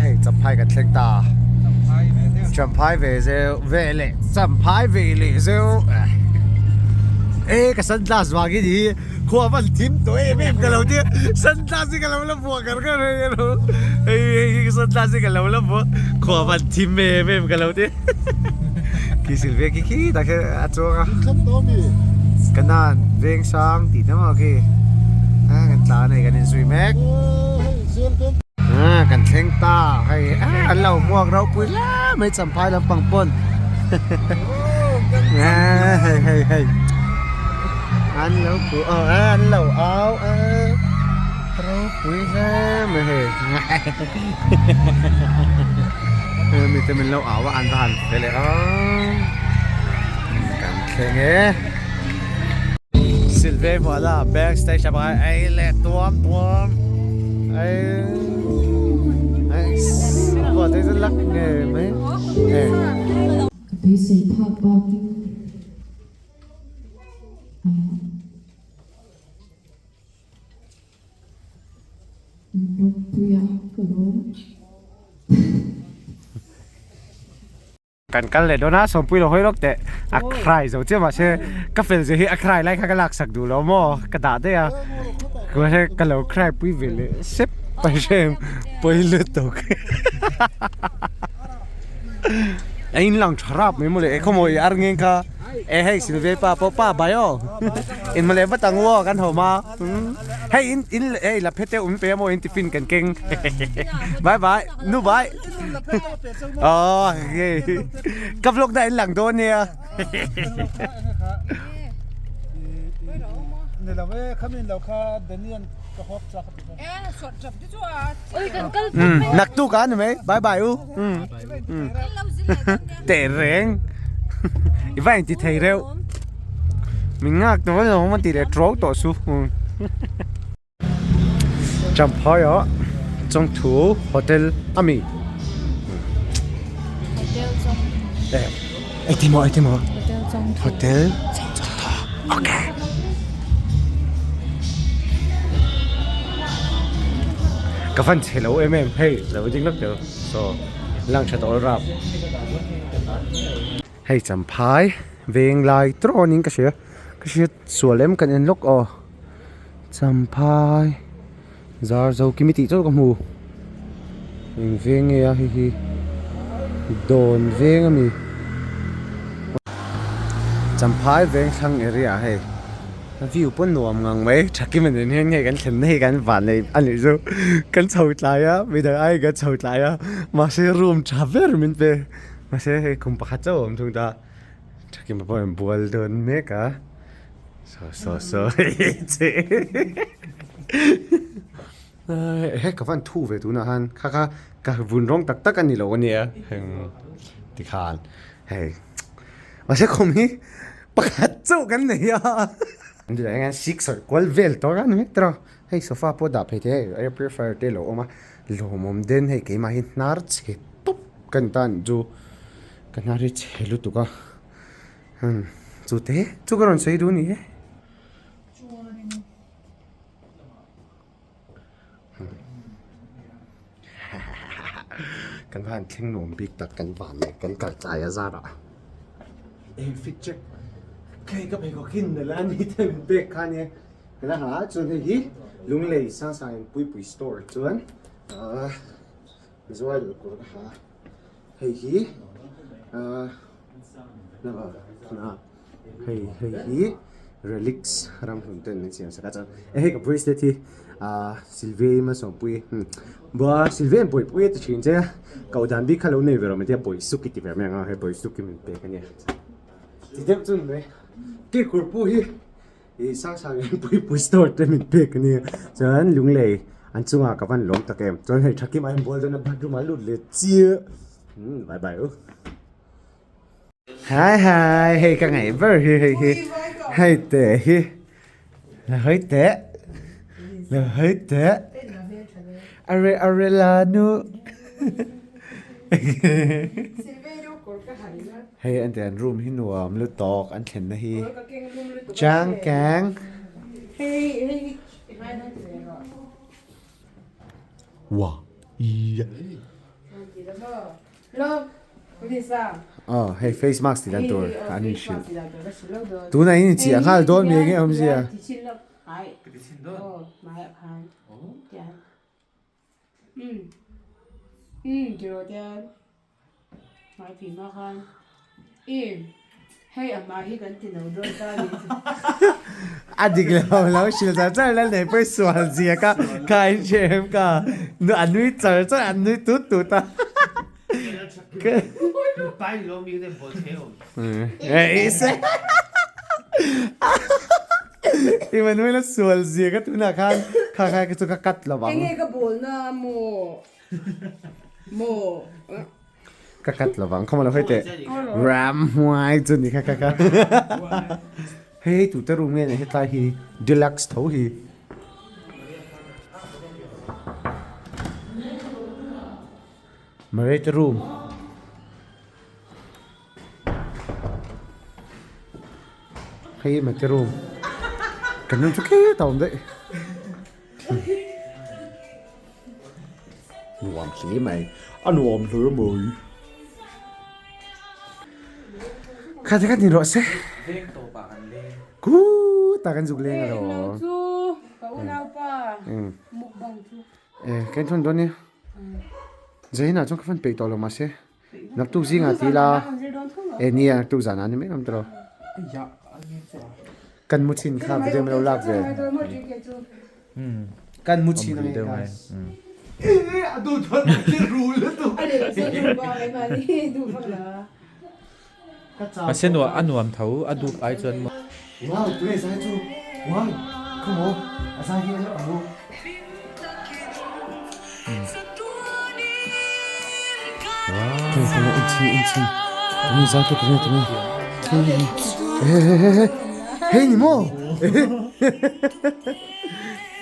Hei Champhai kan thleng ta. Champhai ve zeuh ve leh Champhai ve leh zeuh. E ka sunglass vangin hi khua van thim tawh em em ka lo tia sunglass hi ka lo la vuah kar kar hei alo hei hei hi sunglass hi ka lo la vuah khua van thim em em ka lo tia khi silve khi khi tak hian a chuang a kanan veng sang tih te maw khi a kan tlan hei kan inzui mek a kan thleng ta hei a an lo hmuak ropui hle mai champhai lampang pawn a hei hei hei an lo phu aw a an lo au a ropui hle mai hei mi te min lo au a an va han fel e a kan thleng e Silve hmuah la back stage a pakhat ei leh tuam tuam ei ei buah te chu lak ngei mai e. Ka beisei phak bakin Rawpuia ka lawm. Kan kal leh dawn a, Sawmpui lo hawi lawk teh a cry zo chiah mahse ka fel zia hi a cry lai kha ka laksak duh lo maw ka dah daih a mahse ka lo cry pui ve leh sep a hrem pawi lutuk a in lang tha rap mai mawle khaw maw i ar ngeng kha e hei Silve pa pawh pa bai aw in mawle vat ang u aw kan hawm a hei in in hei la phet te um pe a maw in tiffin kan keng bye bye nu bye. Aw ka vlog na in lang dawn nia. Naktuk a ni mai bye bye u. Teh reng i va inti thei reuh. Min nghak tawh alawm a ti leh ṭuau tawh su. Champhai ah Chawngthu Hotel a mi Hotel Chawngthu eh engtin maw engtin maw Hotel Chawngthu Hotel Chawngthu okay ka van chhe lo em em hei lo ding lawk teh u saw lang tha tawh rap hei Champhai veng lai tawnin ka hria ka hriat sual em kan en lawk aw. Champhai zar zo kimi tih chauh ka hmu eng veng nge a hei hi dawn veng a ni Champhai veng thlang area ah hei a view pawh nuam ngang mai thakim a nen hian hei kan thlenna hi kan van nei a nih chu kan chho tlai a midang aiin kan chho tlai a mahse room tha ber min pe mahse hei kum pakhat chauh a awm thung ta thakim pawh a inbual dawn mek a. So so so che he ka van thu ve tunah han kha kha ka vun rawng tak tak a ni lo a nia tikhan hei mahse khum hi pakhat chauh kan nei a an sik sawih kual vel tawh a ni mek tawh a hei sofa pawh dah phei thei a hei air purifier te a lo awm a lawmawm den hei keimah hi hnar chhe tawp ka ni ta a nih chu ka hnar hi chhe lutuk a. Umm chu te chu ka rawn sawi duh ni e. Kan van thleng nuam bik tak kan van leh kan kal tlai a zar ah. Eng fit check hei ka pheikhawk hi nalh a ni te min pek kha nia ka la ha chuan hei hi Lunglei Sangsang in Puipui store chuan ahh Mizoram kawr ka ha hei hi ahh. Hei hei hi relics ram hlun ten min siam sak a chuan hei ka bracelet hi ahh Sylvia Malsawmpuii bua Sylvia in bawihpui a ti thin che a koh dan bik kha lo nei ve rawh mai te a bawihsuk i ti ve mai ang a hei bawihsuk hi min pek a nia ti deuh chu ni mai kekawr pawh hi ih sang sang in puipui store te min pek a nia chuan lunglei an chungah ka van lawm tak em chuan hei thakim a inbual dawn a bathroom ah a lut leh chiah bye bye u. Hai hai hei ka ngaih ber hi hei hi hei te hi la hawi teh la hawi teh are are la nu hei an ti an room hi nuam lutuk an thlenna hi changkang. Wa iya. Aw hei face mask tih dan tur an inhrilh tunah in inchiah nghal dawn mi enge awmzia. A dik lo lo hrilh char char la nei pawh i sual zia ka kha in hre em ka a nui char char a nui tut tut a I manuela sual zia ka tunah khan kha kha chu ka cut lo ang. Ka cut lo vang khawm lo hei teh ramhuai chu ni kha kha kha hei hei tute room nge ni hetlai hi deluxe tho hi. Marriott room hei mate room kan room chu kheta awm daih. Nuam hle mai, a nuam hle mai. Kha te kha ni rawh se. Kutah kan zuk leng alawm. E kan thun dawn nia. Zainah chuan ka fan peih tawh lo mahse naktuk zingah ti ila e nia naktuk zanah a ni mai awm tawh lo. Kan mu chin kha video min lo lak ve. Kan mu chin ang guys. A du thon ki rul tu. A se nuam a nuam tho a dup ai chuan maw. Wow tune zai chu wow come on a zai hi a mu. Wow. Come on inchi inchi. Tune zai tu tune tune. Hey ni mo.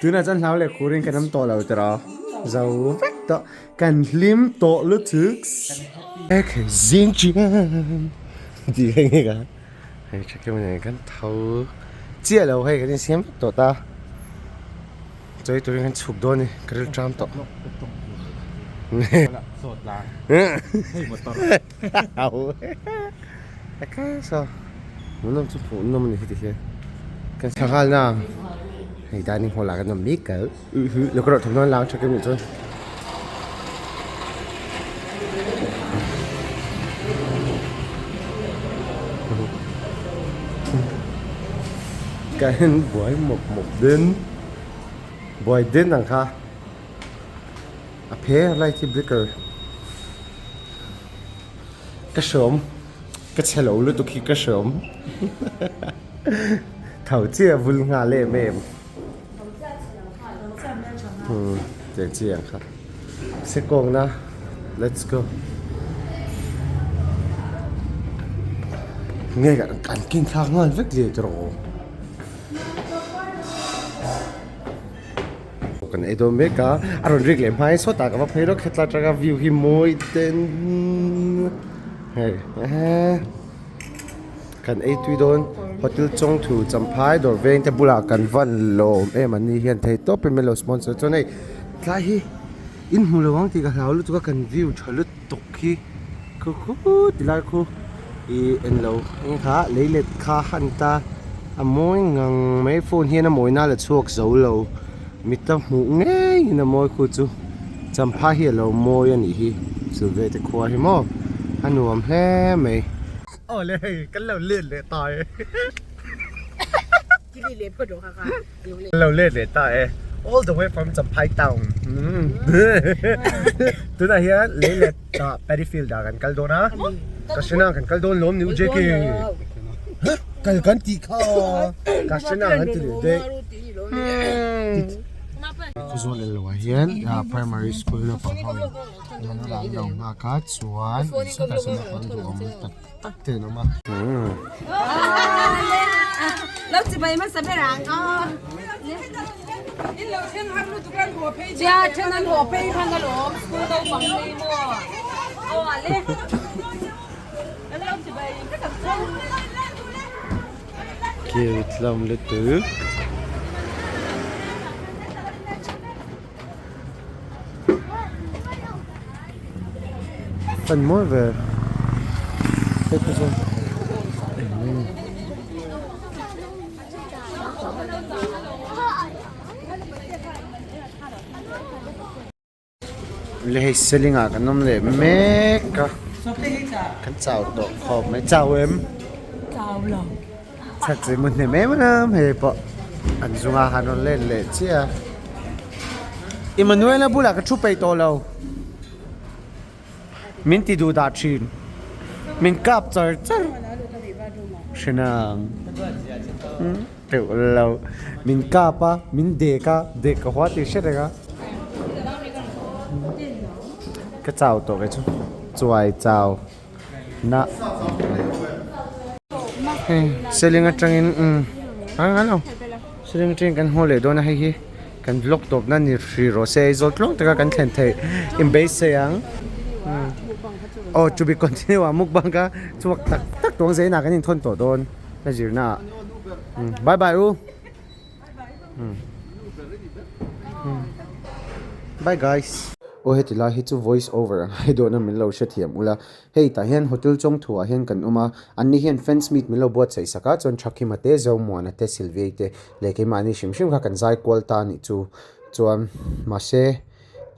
Tuna chan hlau le khurin kan am to lo tro. Zo vek to kan hlim to lutuk. Ek zing chian. Ti nge ka. Hei tha keuh nen kan tho chiah lo hei kan insiam vek tawh ta chawi turin kan chhuk dawn a ni ka ril ṭam tawh hmuhnawm chu hmuhnawm a ni heti hian kan sanghal na hei dining hall ah kan awm mek kalh lo ka rawh thawmhnaw an la ang tha keuh nih chuan. Kan buai mawp mawp den buai den ang kha a phe light hi breaker ka hrawm ka chhe lo lutuk hi ka hrawm tho chiah vul nghal em em. Tiang chi ang kha se kawng na let's go nge kan kin thlak nghal vek leh tawh rawh aw kan ei dawn mek a a rawn rik leh hma in sawtah ka va phei lawk hetlai atanga view hi mawi ten hei ehe. Kan ei tui dawn hotel Chawngthu Champhai dawr veng te bulah kan van lawm em an ni hian thei tawp in min lo sponsor chuan hei tlai hi in hmu lo ang tih ka hlau lutuk a kan view tha lutuk hi khu khu ti lai khu ih englo eng kha lei let kha han ta a mawi ngang mai phone hian a mawi na la chhuak zo lo mita hmuh ngei in a mawi khu chu Champhai hi a lo mawi a nih hi chu ve te khua hi maw a nuam hle mai. Aw le hei kan lo let leh ta e. Kan lo let leh ta e. All the way from Champhai town. Tunah hian Leilet ah Paddy field ah kan kal dawn a. Ka hre na kan kal dawn lawm ni u JK. Kal kan tih kha. Ka hre na kan ti leh daih. Khawzawl leh loah hian primary school naupang ho in an lo nghak a chuan sawtah sawn naupang duhawm tak tak te an awm a. Cute hlawm lutuk. Fan mawi ve hei pawh chuan Le hei seling ah kan awm leh mek a kan chau tawh khawp mai chau em chau lo chak che mu hnem em em hei pawh an zunga han rawn let leh chiah a Emmanuel-a bulah ka thu peih tawh lo min ti duh dah thin min kap char char hrenang. Teuh lo. Min kap a, min dek a, dek ka hua tih hre reng a. Ka chau tawh kei chu. Chuai chau na. Hei seling atangin umm a ngai lo. Seling atangin kan haw leh dawn a hei hi kan vlog tawp na ni hrih rawh se Aizawl tluang taka kan thlen theih inbeisei ang. Aw to be continue ah mukbang ka chhuak tak tak tawng zeinah kan inthawn tawh dawn. Ka zirna ah bye bye u bye guys aw heti lai hi chu voice over ang hai dawn a min lo hrethiam ula hei tah hian hotel chawng thuah hian kan awm a anni hian fans meet min lo buatsaih sak a chuan Thakima te Zomuana te Sylvia te leh keimahni hrim hrim kha kan zai kual ta anih chu chuan mahse.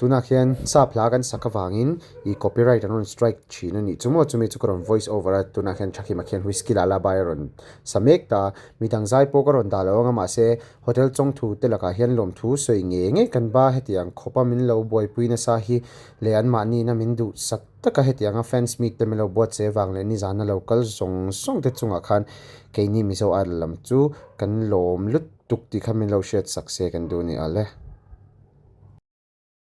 Tunah khian sap hla kan sak avangin ih copyright an rawn strike thin a nih chu maw chumi chu ka rawn voice over a tunah khian Thakima khian whisky lah la bai a rawn sa mek ta a midang zai pawh ka rawn dah lo ang a mahse hotel chawngthu te lakah hian lawmthu sawi ngei ngei kan ba hetiang khawpa min lo buaipui nasa hi leh anmahni ina min duh sak taka hetianga fans meet te min lo buat che vang leh nizana lo kal zawng zawng te chungah khan keini Mizo Idol lam chu kan lawm lut tuk tih kha min lo hriat sak se kan duh a ni a le.